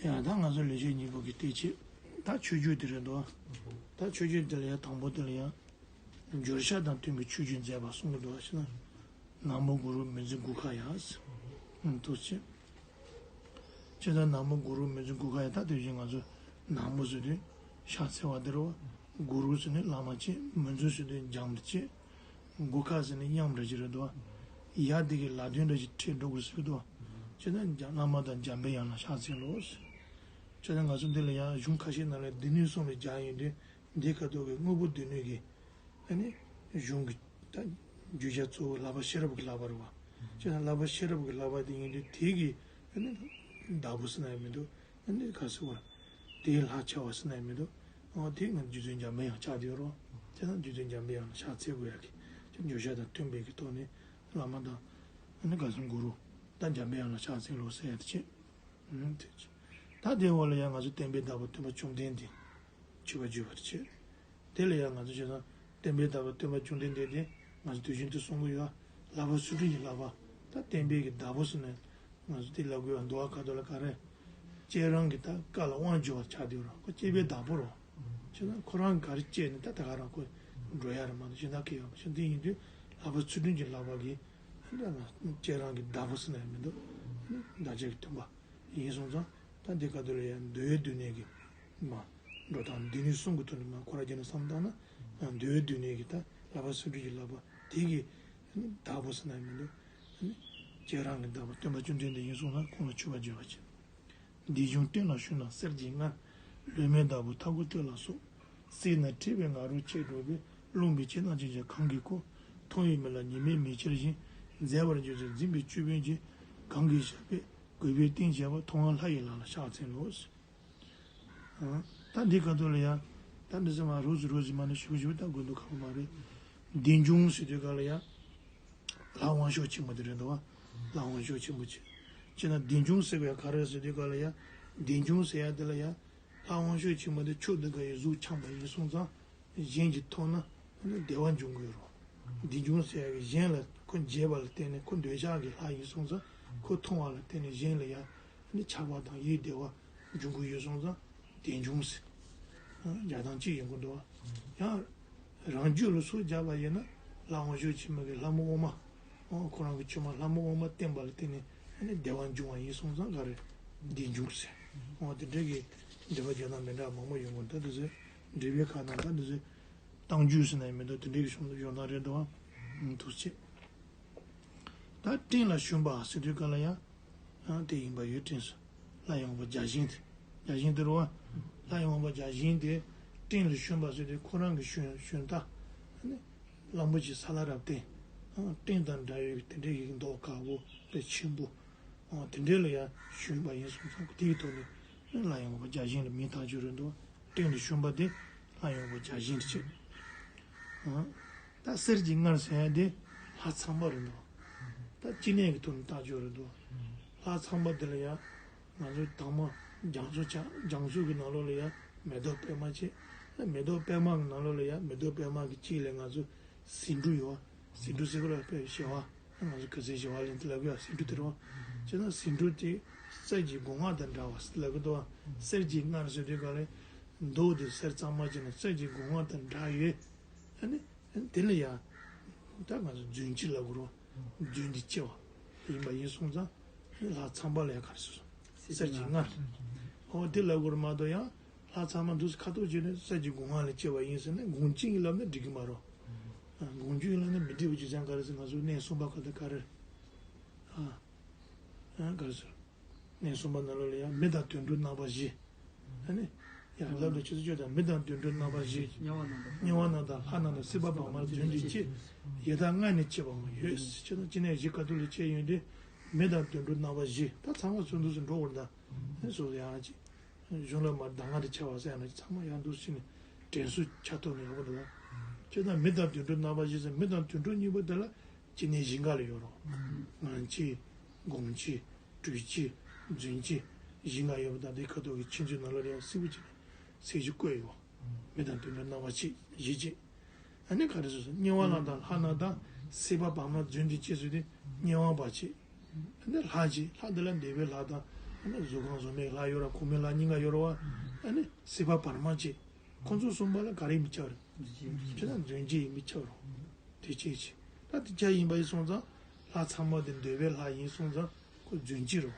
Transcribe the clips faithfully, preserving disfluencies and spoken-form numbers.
ཡང་ད་ང་ཚོ་ལེགས་བཤད་སྙིང་པོ་གི་དེ་ཆེད་ད་མཆོད་བརྗོད་དེ་རེད་འདུག་ད་མཆོད་བརྗོད་དེ་ལ་ཡང་དང་པོ་དེ་ལ་ཡང་འགྱུར་ཞགས་དང་མཐུན་པའི་མཆོད་བརྗོད་མཛད་པ་གསུང་གི་འདུག་ཞེ་ན། ན་མོ་གུ་རུ་མི་འཛིན་དགུ་ཁ་ཡ། ཨུམ་ཐུགས་རྗེ་ཆེ། ད་ན་མོ་གུ་རུ་མི་འཛིན་དགུ་ཁ་ཡ། ད་དེ་བཞིན་ང་ཚོ་ན་མོ་ཟེར་དུས་ཕྱག་འཚལ་བ་དེ་རེད་བ། གུ་རུ་ཟེར་ནས་བླ་མ་གཅིག་མི་འཛིན་ཟེར་དུས་འཇམ་དུ་གཅིག་དགུ་ཁ་ཟེར་ནས་མཉམ་རེ་ཅིག་རེད་འདུག་ཡ་དེ་གི་ལ་དོན་འདྲ་ཞིག་ཁྲིད་འགྲོ་དགོས་ཟེར་གི་འདུག་ཅེ་ན་བླ་མ་དང་འཇམ་པའི་དབྱངས་ལ་ཕྱག་འཚལ་ལོ། ཅེ་ན་ང་ཚོ་འདི་ལ་ཡང་གཞུང་ཁ་ཤས་ནང་ལ་སྡེ་སྣོད་གསུམ་ལ་སྦྱར་ཡོང་དུས་འདི་ཁ་ཐོག་གི་དངོས་པོ་སྡེ་སྣོད་ཀྱི་ཨ་ནི་གཞུང་གི་ད་བརྗོད་བྱ་གཙོ་བོ་བསླབ་པ་ཤེས་རབ་ཀྱི་བསླབ་པ་རེད་བ། ཅེ་ན་བསླབ་པ་ཤེས་རབ་ཀྱི་བསླབ་པ་དེ་ཡིན་དུས་དེ་གི་ཨ་ནི་བདག་པོ་ཟེར་ན་ཡང་མི་འདུག་ཨ་ནི་ག་ཟེར་བ། དེའི་ལྷག་ཆེ་བ་ཟེར་ན་ཡང་མི་འདུག་འོ་དེ་ང་རྗེ་བཙུན་འཇམ་པའི་དབྱངས་ཆགས་བསྡད་ཡོད་རོ། དེ་ན་རྗེ་བཙུན་འཇམ་པའི་དབྱངས་ལ་ཕྱག་འཚལ་དགོས་ཡ་གི་ཅེ་འགྱུར་ཞགས་དང་མཐུན་པའི་གི་ཐོག་ནས་བླ་མ་དང་ཨ་ནི་ག་ཟེར་གུ་རུ་ད་འཇམ་པའི་དབྱངས་ལ་ཕྱག་འཚལ་ལོ་ཟེར་ཡ་དེ་ཆེད། ཨུམ་དེ་ཆེད། ད་དེའི་འོག་ལ་ཡང་ང་ཚོ་བསྟན་པའི་བདག་པོ་སྟོན་པ་བཅོམ་ལྡན་འདས་མཆོད་པར་བརྗོད་པར་བྱེད། དེ་ལ་ཡང་ང་ཚོ་བྱས་ཙང་བསྟན་པའི་བདག་པོ་སྟོན་པ་བཅོམ་ལྡན་འདས་དེ་ང་ཚོ་དུས་རྒྱུན་དུ་གསུང་གི་ཡོད། བསླབ་པ་ཚུལ་ཁྲིམས་ཀྱི་བསླབ་པ། ད་བསྟན་པའི་གི་བདག་པོ་ཟེར་ནས་ང་ཚོ་དེ་ལབ་དགོས་པ་འདུག་བ། ཁ་ཐོག་ལ་ག་རེ། སྤྱན་རང་གི་ད་བཀའ་ལ་དབང་བསྒྱུར་བར་བྱ་དེ་རོ། ཁོ་སྤྱད་པའི་བདག་པོ་རོ། བྱས་ན་ཁོ་རང་ག་རེ་སྤྱད་ནས་ད་ད་ག་རང་ཁོ་འགྲོ་ཡ་རེད་མ་གཏོགས་གཞན་དག་གི་ཡོད་མ་བྱུང་། དེ་ཡིན་དུས་བསླབ་པ་ཚུལ་ཁྲིམས་ཀྱི་བསླབ་པ་གི་ད་ང་སྤྱན་རང་གི་བདག་པོ་ཟེར་ན་ཡང་མི་འདུག་བདག་ཅག་གི་སྟོན་པ་ཡིན་སོང་ཙང་ད་འདི་ག་དུས་ལ་ཡང་འདུལ་བའི་སྡེ་སྣོད་ཀྱི་མ་འགྲོ་སྟངས་སྡེ་སྣོད་གསུམ་གྱི་ཐོག་ནས་མ་ཁོ་ར་རྒྱ་ནས་བསམ་བཏང་ན་འདུལ་བའི་སྡེ་སྣོད་ཀྱི་ད་བསླབ་པ་ཚུལ་ཁྲིམས་ཀྱི་བསླབ་པ་དེ་གི་བདག་པོ་ཟེར་ན་ཡང་མི་འདུག་སྤྱན་རང་གི་བདག་པོ་སྟོན་པ་བཅོམ་ལྡན་འདས་ཡིན་སོང་ན་ཁོང་ལ་མཆོད་པ་བརྗོད་པ་བྱེད། འདི་གཞུང་སྤྲིན་ལ་ཞོན་ན་གསེར་གྱི་མངར། ལུས་མེད་བདག་པོ་ཐབ་ཀོ་སྟོད་ལ་སོགས། བསྲེགས་ན་མཁྲིས་པའི་ང་རོ་བཅས་འགྲོ་བས། རློན་པའི་ཕྱེ་ན་ཅི་བྱ་གང་གིས་བསྐོ། མཐོང་བའི་མི་ལ་ཉི་མའི་མེ་ཁྱེར་བཞིན། མཛེས་པར་འགྱུར་ཞིང་འཛིན་པའི་ཅོད་པན་གྱིས། གང་གིས་བཞག་པའི་གུས་པས་བསྟེན་བྱ་བ། མཐོང་བ་ལྷ་ཡི་ལག་ལ་ཕྱག་འཚལ་ལོ། ཨང་། ད་འདི་ག་དུས་ལ་ཡང་ད་འདི་ཚོ་མ་རོ་ཟི་རོ་ཟི་མ་ནི་ཞུ་ཞུ་ད་དགོས་འདུག་ཁག་པོ་མ་རེད། འདི་འབྱུང་ཟེར་དུས་ག་ལ་ཡང་། ལྷ་དབང་ཕྱུག་ཆེན་པོ་དེ་རེད་འདུག་བ། ལྷ་དབང་ཕྱུག་ཆེན་པོ་ཆེ། ཅེ་ན་འདི་འབྱུང་ཟེར་བའི་ག་རེ་ཟེར་དུས་ག་ལ་ཡང་། འདི་འབྱུང་ཟེར་ཡ་དེ་ལ་ཡང་། ལྷ་དབང་ཕྱུག་ཆེན་པོ་དེ་ཕྱོགས་འདི་ག་ཡི་གཟུགས་འཆང་བ་ཡིན་སོང་ཙང་། གཞན་གྱིས་མཐོང་ན་བདེ་བ་འབྱུང་གི་ཡོད་རེད། འདི་འབྱུང་ཟེར་ཡ་གི་གཞན་ལ་ཁོ་མཇལ་བ་ལ་བརྟེན་ནས་ཁོ་འདོད་ཆགས་ཀྱི་ལྷ་ཡིན་སོང་ཙང་ཁོ་མཐོང་བ་ལ་བརྟེན་ནས་གཞན་ལ་ཡང་ཆགས་པ་དང་ཡིད་བདེ་བ་འབྱུང་གི་ཡོད་སོང་ཙང་དེ་འབྱུང་ཟེར། ཨ། རྒྱག་སྟངས་གཅིག་ཡིན་དགོས་འདུག་བ། ཡང་རང་རྒྱུད་ལ་སོ་བརྒྱབ་པ་ཡིན་ན་ལྷ་དབང་ཕྱུག་ཆེན་པོ་གི་ལྷ་མོ་ཨོ་མ། ཨོ། ཁོ་རང་གི་ཆུང་མ་ལྷ་མོ་ཨོ་མ་བསྟེན་པ་ལ་བརྟེན་ནས་ཨ་ནི་བདེ་བ་འབྱུང་བ་ཡིན་སོང་ཙང་ག་རེ་འདི་འབྱུང་ཟེར། ཨོ། དེ་འདྲ་གི་འགྲེལ་པ་རྒྱག་སྟངས་མི་འདྲ་མང་པོ་ཡོང་གི་འདུག་ད་དེ་ཚོ་འགྲེལ་པའི་ཁ་ནང་ད་དེ་ཚོ་གཏམ་རྒྱུད་ཟེར་ན་ཡང་མི་འདུག་དེ་འདྲ་གི་བྱུང་སྟངས་རེད་འདུག་བ། ཐུགས་རྗེ་ཆེ། ད་སྤྲིན་ལ་ཞོན་པ་ཟེར་དུས་ག་ལ་ཡང་། ཡང་དེ་ཡིན་པ་ཡོད་སྤྲིན་སོགས། ལྷ་ཡི་དབང་པོ་བརྒྱ་བྱིན་དེ། བརྒྱ་བྱིན་དེ་རུ་བ། ལྷ་ཡི་དབང་པོ་བརྒྱ་བྱིན་དེ། སྤྲིན་ལ་ཞོན་པ་ཟེར་དུས་ཁོ་རང་གི་ཞོན་ཞོན་ད། ཨ་ནི། གླང་པོ་ཆེ་ས་ལ་རབ་བརྟན། ཨ། སྤྲིན་དང་འདྲ་བའི་དེ་འདྲའི་ཡི་མདོག་དཀར་པོ་དཔེ་ཆེན་པོ། ཨ། དེ་འདྲའི་ལ་ཡང་ཞོན་པ་ཡིན་སོང་ཙང་དེའི་ཐོག་ནས་ལྷ་ཡི་དབང་པོ་བརྒྱ་བྱིན་ལ་མིང་བཏགས་ཀྱི་རེད་འདུག་སྤྲིན་ལ་ཞོན་པ་དེ་ལྷ་ཡི་དབང་པོ་བརྒྱ་བྱིན་དེ་བྱས། ཨ། ད་གསེར་གྱི་མངར་ཟེར་ཡ་དེ་ལྷ་ཚངས་པ་རེད་འདུག་ད་ཅི་ནས་ཀྱི་ཐོག་ནས་བཏགས་ཀྱི་རེད་འདུག་ལྷ་ཚངས་པ་དེ་ལ་ཡང་ང་ཚོ་དང་མ་རྒྱ་མཚོ་ཆ་རྒྱ་མཚོ་གི་ནང་ལོགས་ལ་ཡང་མེ་ཏོག་པད་མ་བྱས། མེ་ཏོག་པད་མ་གི་ནང་ལོགས་ལ་ཡང་མེ་ཏོག་པད་མ་གི་དཀྱིལ་ལ་ང་ཚོ་ཟེའུ་འབྲུ་ཡོད་བ། ཟེའུ་འབྲུ་ཟེར་གི་ར་དཔེ་ཞེ་བ། ང་ཚོ་ག་ཚོད་ཞེ་བ་ལེན་དུ་ལབ་གི་ཡ་ཟེའུ་འབྲུ་དེ་རེད་བ། བྱས་ན་ཟེའུ་འབྲུ་དེ་གསེར་གྱི་སྒོ་ང་དང་འདྲ་བ་ཟེར་ལབ་གི་འདུག་བ། གསེར་གྱི་མངར་ཟེར་དུས་ག་ལ་མདོག་དེ་གསེར་གཙང་མ་བྱས་ནས་གསེར་གྱི་སྒོ་ང་དང་འདྲ་ཡོད། ཨ་ནི། དེ་ལ་ཡང་། ད་ང་ཚོ་རྫུན་གྱི་ལབ་དགོས་རོ། རྫུན་གྱི་སྐྱེ་བ། ཡིན་པ་ཡིན་སོང་ཙང་། ལྷ་ཚངས་པ་ལ་ཡང་ག་རེ་ཟེར་སོང་། གསེར་གྱི་མངར། འོ་དེ་ལབ་དགོས་རོ་མ་གཏོགས་ཡང་། ལྷ་ཚངས་པ་འདུག་སེ་ཁ་ཐུག་བྱས་ནས་གསེར་གྱི་སྒོ་ང་ལ་སྐྱེ་བ་ཡིན་ཟེར་ན་དགོངས་གཅིག་ཡིན་ལབ་ན་འགྲིག་གི་མ་རོ། དགོངས་གཅིག་ཡིན་ལབ་ན་མི་འགྲིག་པ་ཅི་ཙང་ག་རེ་ཟེར་ང་ཚོ་གནས་གསུམ་པ་ག་ད་ག་རེ། ཨ། ཨ། ག་རེ་ཟེར། གནས་གསུམ་པ་ནང་ལོགས་ལ་ཡང་མི་དང་དུད་འགྲོ་རྣམ་པ་བཞི། ཨ་ནི། ཡང་ལབ་ན་ཆུ་ཚོད་བཅུ་དང་མི་དང་དུད་འགྲོ་རྣམ་པ་བཞི། དམྱལ་བ་རྣམས་དང་། དམྱལ་བ་རྣམས་དང་ལྷ་རྣམས་དང་སྲིད་པ་བར་མར་རྫུན་གྱིས་སྐྱེས། ཡི་དྭགས་ལྔ་ནི་སྐྱེས་པའང་ཡོད། ཅེ་ན་ཅི་ནས་ཞིག་ག་དུས་ལ་སྐྱེས་ཡོང་དུས་མི་དང་དུད་འགྲོ་རྣམ་པ་བཞི་ད་ཚང་མ་ཚུར་འདུག་སེ་འགྲོ་བར་གདའ། ཨ་ནི་སོ་སོ་ཡང་ཅི། གཞུང་ལ་མར་གདམས་ངག་དེ་ཆ་བ་ཟེར་ཡང་ན་ཚང་མ་ཡང་འདུག་སེ་ནས་དྲན་གསོ་ཆ་ཐོག་ནས་ཡོང་གི་འདུག་བ། ཅེ་ན་མི་དང་དུད་འགྲོ་རྣམ་པ་བཞི་ཟེར་མི་དང་དུད་འགྲོ་གཉིས་པོ་དེ་ལ། སྐྱེ་གནས་བཞི་འགའ་ལ་ཡོད་རོ། ངན་སྐྱེས། སྒོམ་སྐྱེས། སྦྲུལ་སྐྱེས། རྫུན་སྐྱེས། བཞི་འགའ་ཡོད་པ་དང་དེ་ཁ་ཐུག་གི་ཆོས་ཚུལ་ནང་ལ་ཡང་གསལ་པོ་ཅིག་གསལ་ཞིག་བཀོད་ཡོད། མི་དང་དུད་འགྲོ་རྣམ་པ་གཅིག་བཞི་གཅིག་ཨ་ནི་ག་རེ་ཟེར་སོང་། དམྱལ་བ་རྣམས་དང་ལྷ་རྣམས་དང་སྲིད་པ་བར་མར་རྫུན་གྱིས་སྐྱེས་ཟེར་དུས་དམྱལ་བ་པ་གཅིག་ཨ་ནི་ལྷ་གཅིག་ལྷ་འདི་ལ་འདས་པའི་ལྷ་དང་ ཨ་ནི་གཟུགས་ཁམས་བཟོ་མཁན་ལྷ་ཡོད་ར། གོང་མའི་ལྷ་གཉིས་ཀ་ཡོད་ར་བ། ཨ་ནི་སྲིད་པ་བར་མ་བཅད། ཁོང་ཚོ་གསུམ་པ་ལ་ག་རེ་ཡིན་པའི་ཆ་རེད། ཁྱེད་རང་རྫུན་གྱི་ཡིན་པའི་ཆ་རེད། དེ་ཅི་ཅི། ད་དེ་ཆ་ཡིན་པ་ཡིན་སོང་ཙང་། ལྷ་ཚང་མ་དེ་འདོད་པའི་ལྷ་ཡིན་སོང་ཙང་ཁོ་རྫུན་གྱི་རེད།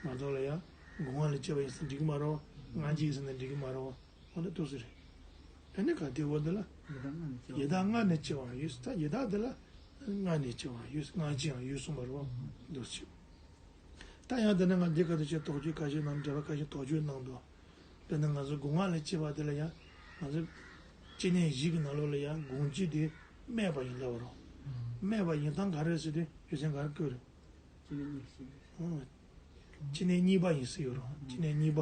མ་གཏོགས་ལ་ཡ། སྒོ་ང་ལ་སྐྱེ་བ་ཡིན་ཟེར་འགྲིག་གི་མ་རེད། སྔ་འགྱུར་ཡིན་ཟེར་ན་འགྲིག་གི་མ་རེད། འོ་ན་ཏོག་ཙམ་རེད། ཨ་ནི་ག་དེ་འོ་དེ་ལ། ཡི་དྭགས་སྔ་ནས་སྐྱེ་བ་ཡོད། ད་ཡི་དྭགས་དེ་ལ་སྔ་ནས་སྐྱེ་བ་ཡོད། སྔ་ཕྱི་ཡང་ཡོད་གསུངས་པ་རེད་བ། འདུག་ཅིག། ད་ཡང་དེ་ནས་ང་འདི་ག་དུས་ཆེ་དོགས་གཅོད་ཁ་ཤས་ནང་འགྲེལ་པ་ཁ་ཤས་དོགས་གཅོད་གནང་འདུག། དཔེར་ན་ང་ཚོ་སྒོ་ང་ལ་སྐྱེ་བ་དེ་ལ་ཡང་ང་ཚོ་སྐྱེ་གནས་བཞི་གི་ནང་ལོགས་ལ་ཡང་གོང་བཅུད་དེ་སྨད་པ་ཡིན་ལབ་རོ། སྨད་པ་ཡིན་སྟངས་ག་རེ་ཟེར་དུས་ཡོད་ཚད་ག་རེ་བཀོད་རེད། སྐྱེ་གནས་གཉིས་ཟེར། ཨོ། སྐྱེ་གནས་གཉིས་པ་ཡིན་ཟེར་ཡོད་རོ། སྐྱེ་གནས་གཉིས་པ།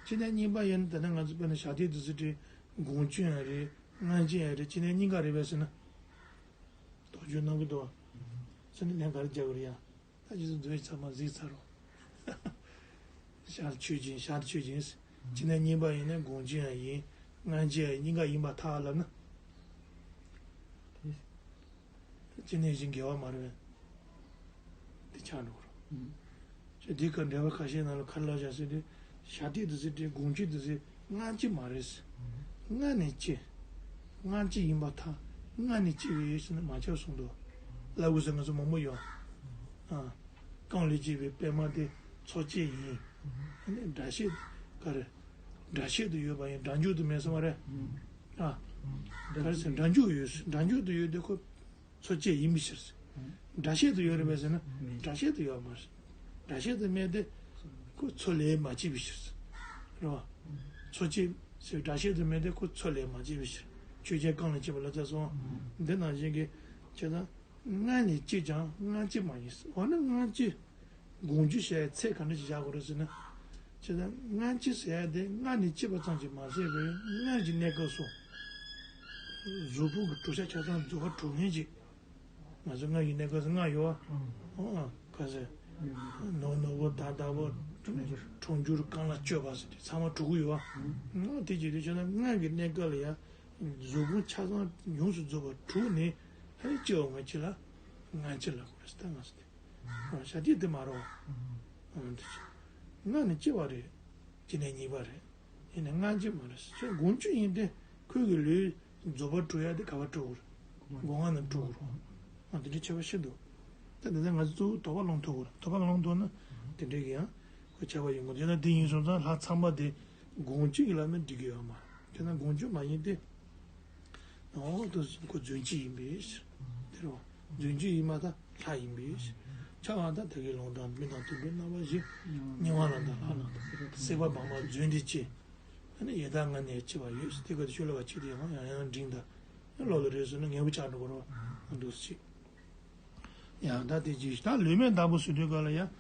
སྐྱེ་གནས་གཉིས་པ་ཡིན་ན་དེ་ནས་ང་ཚོ་དཔེར་ན་ཞབས་སྟེགས་དེ་ཚོ་དེ་གོང་བཅུད་ཡང་རེད། སྔ་ཕྱི་ཡང་རེད། སྐྱེ་གནས་གཉིས་ཀ་རེད་པས་ཟེར་ན། དོགས་གཅོད་གནང་གི་འདུག་བ། ཟེར་ན་ལན་ག་རེ་རྒྱག་གི་རེད་ཡ། ད་ཅི་ཚོ་མཛོད་ཚང་མ་གཟིགས་ཚར་རོ། ཤར་ཆོས་ཅན། ཤར་ཆོས་ཅན། སྐྱེ་གནས་གཉིས་པ་ཡིན་ན་གོང་བཅུད་ཡང་ཡིན། སྔ་ཕྱི་ཡང་ཡིན། གཉིས་ཀ་ཡིན་པར་ཐལ་ལབ་ན། སྐྱེ་གནས་བཞི་འགལ་བ་མ་རེད་པས། འདི་ཆགས་འགྲོ་གི་རེད། ཨུམ། ཅེས་འདི་ག་འགྲེལ་པ་ཁ་ཤས་ནང་ལ་ག་རེ་ལབ་བཞག་ཟེར་དུས། ཞབས་སྟེགས་དེ་ཚོ་དེ་གོང་བཅུད་དེ་ཚོ་སྔ་ཕྱི་མ་རེད། སྔ་ནས་སྐྱེ། སྔ་ཕྱི་ཡིན་པར་ཐལ། སྔ་ནས་སྐྱེ་བའི་ཡོད་ཟེར་ན་མ་ཁྱབ་གསུངས་འདུག། ལབ་དགོས་ས་ང་ཚོ་མང་པོ་ཡོད། ཨ། རྐང་ལས་སྐྱེས་པའི་པད་མ་དེ་འཚོ་བཅས་ཡིན། ཨ་ནི་སྒྲ་བཤད་ག་རེ། སྒྲ་བཤད་དུ་ཡོད་པ་ཡིན། སྒྲ་འཇུག་ཏུ་མེད་ཟེར་བ་རེད། ཨ། ག་རེ་ཟེར། སྒྲ་འཇུག་ཡོད། སྒྲ་འཇུག་ཏུ་ཡོད་དེ་ཁོ་འཚོ་བཅས་ཡིན་པའི་ཕྱིར། སྒྲ་བཤད་དུ་ཡོད་རེད་པས་ཟེར་ན། སྒྲ་བཤད་དུ་ཡོད་མ་རེད། སྒྲ་བཤད་དུ་མེད་དེ་ཁོ་འཚོ་ལས་མ་བྱས་པའི་ཕྱིར། རེད་བ། འཚོ་བཅས་ཟེར་སྒྲ་བཤད་དུ་མེད་དེ་ཁོ་འཚོ་ལས་མ་བྱས་པའི་ཕྱིར། ཆོས་ཅན་རྐང་ལས་སྐྱེས་པ་ལ་ཚ་སོང་། འདི་ནང་བཞིན་གྱི་ཆོས་དང་། སྔ་ནས་སྐྱེས་ཀྱང་སྔ་ཕྱི་མ་ཡིན། འོ་ན་སྔ་ཕྱི་གོང་བཅུད་བཤད་ཡ་ཚད་ག་འདྲ་ཞིག་བཞག་དགོས་རེད་ཟེར་ན། བྱས་ཙང་སྔ་ཕྱི་ཟེར་ཡ་དེ་སྔ་ནས་སྐྱེས་པ་ཙམ་གྱིས་མ་ཟད་པའི་སྔར་གྱི་གནས་སྐབས་སུ་གཟུགས་ཕུང་གི་གྲུབ་ཆ་ཆ་ཚང་རྫོགས་པ་གྲུབ་མཁན་ཅིག། ང་ཚོ་སྔར་གྱི་གནས་སྐབས་སུ་ལྔ་ཡོད་བ། ཨོ་ཨ་ག་ཟེར། ནོར་ནོར་བུ་དར་དར་བུ། འབྱུང་འགྱུར་རྐང་ལག་གཅོད་པ་ཟེར་དེ་ཚང་མ་དྲུག་ཡོད་བ། ཨོ་དེ་བྱེད་དུས་བྱས་ན་སྔར་གྱི་གནས་སྐབས་ལ་ཡང་གཟུགས་ཕུང་ཆ་ཚང་ཡོངས་སུ་རྫོགས་པ་གྲུབ་ནས་ཧ་ལས་སྐྱེ་བ་སྔ་ཕྱི་ལ་སྔ་ཕྱི་ལབ་དགོས་རེད་ད་ང་ཚོ་དེ། ཨ། ཞབས་སྟེགས་དེ་མ་རེད་བ། ཨ། འདི་ཅི། སྔ་ནས་སྐྱེ་བ་རེད། སྐྱེ་གནས་གཉིས་པ་རེད། ཡིན་ནའི་སྔ་ཕྱི་མ་རེད། ཁྱོད་གོང་བཅུད་ཡིན་ཏེ་ཁོས་གི་ལུས་རྫོགས་པ་གྲུབ་ཡ་དེ་ག་པར་གྲུབ་དགོས་རེད། སྒོ་ང་ནས་གྲུབ་དགོས་རེད། ཨ། དེ་འདྲའི་ཁྱད་པར་ཤེས་འདུག། ད་དེ་ཚོ་ང་ཚོ་གཙོ་བོ་དོགས་པ་སློང་ཐུབ་དགོས་རེད། དོགས་པ་སློང་ཐུབ་ན་དེ་འདྲའི་གི་ཡང་ཁོ་ཁྱད་པར་ཡོང་གི་རེད། ད་དེ་ཡིན་སོང་ཙང་ལྷ་ཚངས་པ་དེ་གོང་བཅུད་ཀྱི་ལ་མེད་འགྲིག་གི་ཡོད་མ་རེད། དེ་ན་གོང་བཅུད་མ་ཡིན་ཏེ། འོ་དེ་ཁོ་རྫུན་གྱི་ཡིན་པའི་ཕྱིར། དེ་རེད་བ། རྫུན་གྱི་ཡིན་པར་ཐལ། ལྷ་ཡིན་པའི་ཕྱིར། ཆ་བ་དང་དེ་གའི་ལུང་དང་མི་དང་དུ་འགྲོ་རྣམ་པ་བཞི། ཉེ་བ་ལ་དང་ལྷ་ལ་དང་། སྲེད་པ་བག་མ་རྫུན་དེ་ཅི། ཨ་ནི་ཡི་དྭགས་ལྔ་ནས་སྐྱེ་བ་ཡོད་ཟེར་དེ་ག་དེ་ཤོད་ལ་བ་ཅིག་དེ་ཡང་ཡང་ཡང་འབྲིང་དང་། ལོ་ལོ་རེ་སོང་ན་ངན་པ་ཆགས་འགྲོ་གི་རེད་བ། འདུག་ཅིག། ཡང་ད་དེ་ཅི་ད་ལུས་མེད་བདག་པོ་ཟེར་དུས་ག་ལ་ཡང་།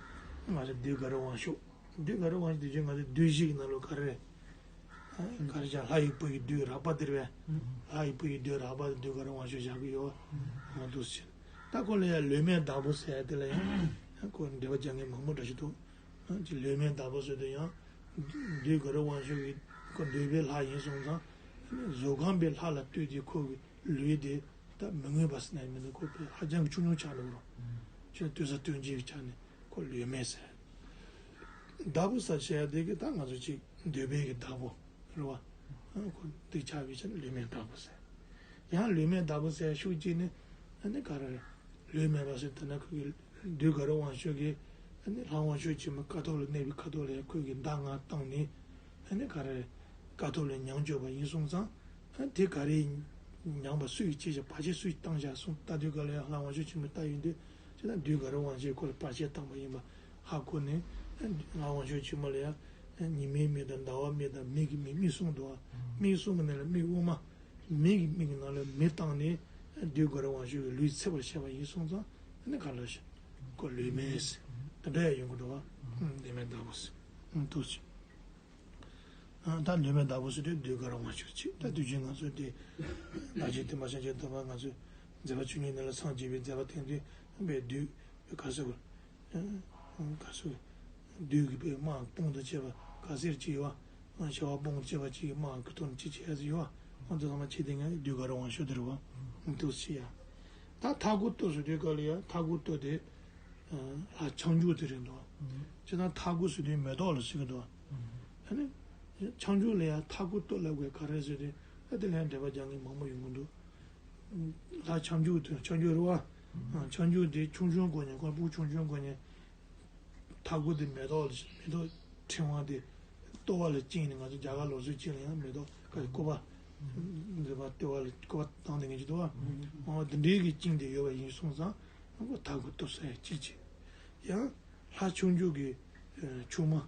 ང་ཚོ་བདུད་དགའ་རབ་དབང་ཕྱུག། བདུད་དགའ་རབ་དབང་ཕྱུག་དེ་ཅི་ང་ཚོ་བདུད་བཞི་གི་ནང་ལོགས་ག་རེ་རེད། ག་རེ་བྱ། ལྷ་ཡི་བུ་ཡི་བདུད་རགས་པ་དེ་རེད་པས། ལྷ་ཡི་བུ་ཡི་བདུད་རགས་པ་དེ་བདུད་དགའ་རབ་དབང་ཕྱུག་བཞག་གི་ཡོད། ང་འདུག་ཟེར། ད་ཁོ་ལ་ཡང་ལུས་མེད་བདག་པོ་ཟེར་ཡ་དེ་ལ་ཡང་ཁོ་འགྲེལ་པ་རྒྱག་མཁན་མང་པོ་འདྲ་ཞིག་འདུག། ཅི་ལུས་མེད་བདག་པོ་ཟེར་དུས་ཡང་བདུད་དགའ་རབ་དབང་ཕྱུག་གི་ཁོ་འདོད་པའི་ལྷ་ཡིན་སོང་ཙང་། གཟུགས་ཁམས་པའི་ལྷ་ལ་ལྟོས་ཏེ་ཁོ་གི་ལུས་དེ་ད་མི་མངོན་པ་ཟེར་ན་མི་འདུག། ཁོ་ཕལ་ཧ་ཅང་གི་ཆུང་ཆུང་ཆགས་འགྲོ་གི་རེད། ཁྱོད་ལྟོས་ས་ལྟོས་བྱེད་ཀྱི་ཆ་ནས་ཁོ་ལུས་མེད་ཟེར། བདག་པོ་ཟེར་བྱས་དེ་གི་ད་ང་ཚོ་ཅིག་འདོད་པའི་གི་བདག་པོ་རེད་བ། ཨ། ཁོ་འདི་ཆགས་པའི་ཆ་ནས་ལུས་མེད་བདག་པོ་ཟེར། ཡང་ལུས་མེད་བདག་པོ་ཟེར་ཤུགས་ཀྱིས་ནི་ཨ་ནི་ག་རེ་རེད། ལུས་མེད་པ་ཟེར་དེ་ན་ཁོ་གི་བདུད་དགའ་རབ་དབང་ཕྱུག་གིས་ཨ་ནི་ལྷ་དབང་ཕྱུག་ཆེན་མོ་ཀཿཐོག་ལ་གནས་པའི་ཁ་ཐོག་ལ་ཡང་ཁོ་གི་མདའ་ལྔ་བཏང་ནས་ཨ་ནི་ག་རེ་རེད། ཀཿཐོག་ལ་མྱང་བཅོས་པ་ཡིན་སོང་ཙང་། ཨ། དེ་ག་རེ་མྱངས་པ་སུ་ཡིས་བྱས་ཤག། བར་ཆད་སུ་ཡིས་བཏང་ཤག་གསུངས་ལྟ་དུས་ག་ལ་ཡང་ལྷ་དབང་ཕྱུག་ཆེན་མོ་ལྟ་ཡོང་དུས་ཅི་ད་བདུད་དགའ་རབ་དབང་ཕྱུག་ཁོ་ལ་བར་ཆད་བཏང་པ་ཡིན་པ་ཧ་གོ་ནས། ཨ། ལྷ་དབང་ཕྱུག་ཆེན་མོ་ལ་ཡང་ཉི་མའི་མིག་དང་ཟླ་བ་མིག་དང་མིག་གི་མིག་མིག་གསུམ་འདུག། ཨ། མིག་གསུམ་གྱི་ནང་ལ་མིག་དབུ་མ། མིག་གི་མིག་གི་ནང་ལ་མེ་བཏང་ནས་བདུད་དགའ་རབ་དབང་ཕྱུག་གི་ལུས་འཚིག་པར་བྱས་པ་ཡིན་སོང་ཙང་ཨ་ནི་ག་ལ་ཤག་ཁོ་ལུས་མེད་ཟེར། དེ་འདྲ་ཡང་ཡོང་གི་འདུག། ཨ། ལུས་མེད་བདག་པོ་ཟེར། ཨ། འདུག་ཟེར། ཨ། ད་ལུས་མེད་བདག་པོ་ཟེར་དུས་བདུད་དགའ་རབ་དབང་ཕྱུག་ཅིག། ད་དུས་རྒྱུན་ང་ཚོ་དེ་བདག་བསྐྱེད་བསྟན་པ་བྱང་ཆུབ་ཐོབ་པ། ང་ཚོས་མཛད་པ་བཅུ་གཉིས་ནང་ལ་སངས་རྒྱས་པའི་མཛད་པ་བསྟན་དུས་པའི་བདུད་ག་ཟེར་བ། ག་ཟེར་བ། བདུད་ཀྱི་པའི་དམག་དཔུང་དང་བཅས་པ་ག་ཟེར་ཅིག་ཡོད་བ། ཤ་བ་དཔུང་དང་བཅས་པ་ཅིག་གི་དམག་གི་ཐོག་ནས་ཅི་བྱེད་ཡ་ཡོད་བ། ཁོང་ཚོ་ཚང་མ་ཆེ་དེ་ངས་བདུད་དགའ་རབ་དབང་ཕྱུག་དེ་རེད་བ། འདུག་ཟེར་ཡ། ད་མཐའ་སྐོར་ཏོ་ཟེར་དུས་ག་ལ་ཡ་མཐའ་སྐོར་ཏོ་དེ་ལྷ་ཆང་འཇུག་དེ་རེད་འདུག། སྤྱིར་བཏང་མཐའ་སྐོར་ཟེར་དུས་མེ་ཏོག་ལ་ཟེར་གི་འདུག་ཨ་ནི་ཆང་འགྱོགས་ལ་ཡང་མཐའ་སྐོར་ལྟོ་ལབ་དགོས་ག་རེ་ཟེར་དུས། ཨ་དེ་ལ་ཡང་འགྲེལ་པ་རྒྱག་མཁན་མང་པོ་ཡོང་གི་འདུག་ལྷ་ཆང་འགྱོགས་དེ་ཆང་འགྱོགས་རེད་བ། ཨ་ཆང་འགྱོགས་དེ་ཆུང་ཆུང་སྒོ་ནས་ཁོ་སྤུ་གུ་ཆུང་ཆུང་སྒོ་ནས། མཐའ་སྐོར་དེ་མེ་ཏོག་ལ་མེ་ཏོག་ཕྲེང་བ་དེ་ལྟོ་བ་ལ་བཅིངས་ནས། ང་ཚོ་རྒྱ་གར་ལུགས་སྲོལ་ཅིག་ལ་ཡང་མེ་ཏོག་ག་རེ་སྐོར་བ། འདི་པ་ལྟོ་བ་ལ་སྐོར་བ་བཏང་དེ་ངེས་ཀྱི་འདུག་བ། འོ་དེ་འདྲའི་གི་བཅིངས་ཏེ་ཡོད་པ་ཡིན་སོང་ཙང་། ཨ་ཁོ་མཐའ་སྐོར་ལྟོ་ཟེར་ཡ་ཅིག་བྱས། ཡང་ལྷ་ཆུང་ཆུང་གི་ཆུང་མ།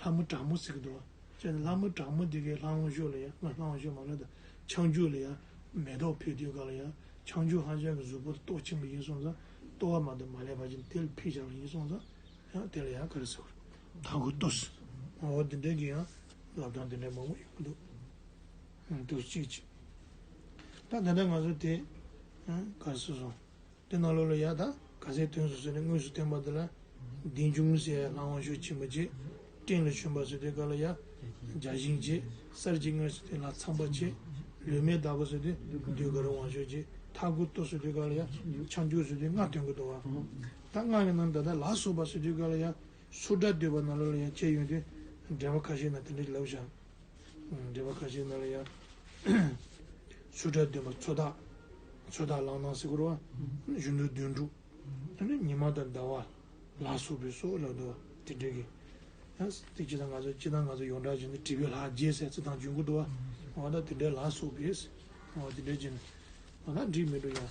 ལྷ་མོ་དྲག་མོ་ཟེར་གི་འདུག་བ། བྱས་ནས་ལྷ་མོ་དྲག་མོ་འདི་གའི་ལྷ་དབང་ཕྱུག་ལ་ཡང་། ང་ལྷ་དབང་ཕྱུག་མ་རེད་ད། ཆང་འགྱོགས་ལ་ཡང་མེ་ཏོག་ཕུལ་དུས་སྐབས་ལ་ཡང་། ཆང་འགྱོགས་ཧང་ཅང་གི་གཟུགས་པོ་ལྟོ་ཆེན་པོ་ཡིན་སོང་ཙང་། ལྟོ་བ་མ་གཏོགས་མ་ལེན་པ་ཅིག་དེ་ལ་ཕུལ་བཞག་པ་ཡིན་སོང་ཙང་། ཡང་དེ་ལ་ཡང་ག་རེ་ཟེར་དགོས་རེད། མཐའ་སྐོར་ལྟོ་ཟེར། འོ་འདི་འདྲའི་གི་ཡང་ལབ་སྟངས་འདི་འདྲའི་མང་པོ་ཡོང་གི་འདུག་འདུག་གཅིག་བྱས། ད་ད་ལྟ་ང་ཚོ་དེ་ག་རེ་ཟེར་སོང་། དེ་ནང་ལོགས་ལ་ཡ་ད་ག་ཚད་ཐོན་སོང་ཟེར་ནས། དངོས་སུ་བསྟན་པ་འདི་ལ་བདེ་འབྱུང་ཟེར་ལྷ་དབང་ཕྱུག་ཆེན་པོ་བྱས། སྤྲིན་ལ་ཞོན་པ་ཟེར་དུས་སྐབས་ལ་ཡ་བརྒྱ་བྱིན་བྱས། གསེར་གྱི་མངོན་ཟེར་དུས་ལྷ་ཚངས་པ་བྱས། ལུས་མེད་བདག་པོ་ཟེར་དུས་ཟློས་གར་དབང་ཕྱུག་བྱས། མཐའ་སྐོར་ལྟོ་ཟེར་དུས་སྐབས་ལ་ཡ་ཆང་འགྱོགས་ཟེར་དུས་ལྔ་ཐོན་གི་འདུག་བ། ད་ལྔ་གི་ནང་ད་ལྟ་ལ་སོགས་པ་ཟེར་དུས་སྐབས་ལ་ཡ་སུ་དྲ་འདོད་པ་ནང་ལོགས་ལ་ཡ་བྱས་ཡོང་དུས་འགྲེལ་པ་ཁ་ཤས་ན་དེ་འདྲ་ལབ་བཞག་འགྲེལ་པ་ཁ་ཤས་ནང་ལ་ཡང་། སུ་དྲ་འདོད་པ་ཚོད་དཔག་ཚོད་དཔག་བླངས་སྟངས་ཟེར་གི་རེད་བ། གཞོན་ནུ་དོན་གྲུབ། ཨ་ནི་ཉི་མ་དང་ཟླ་བ་ལ་སོགས་པའི་སོགས་ལབ་འདུག་བ། དེ་འདྲ་གི། ཡང་དེ་སྤྱིར་བཏང་ང་ཚོ་སྤྱིར་བཏང་ང་ཚོ་ཡོངས་གྲགས་བྱས་ན་བྲིས་པའི་ལྷ་རྗེ་ཟེར་རྩི་སྟངས་བྱུང་གི་འདུག་བ། འོ་ད་དེ་འདྲའི་ལ་སོགས་པའི། འོ་དེ་འདྲ་བྱས་ན། འོ་ད་འགྲིག་མི་འགྲོ་ཡང་།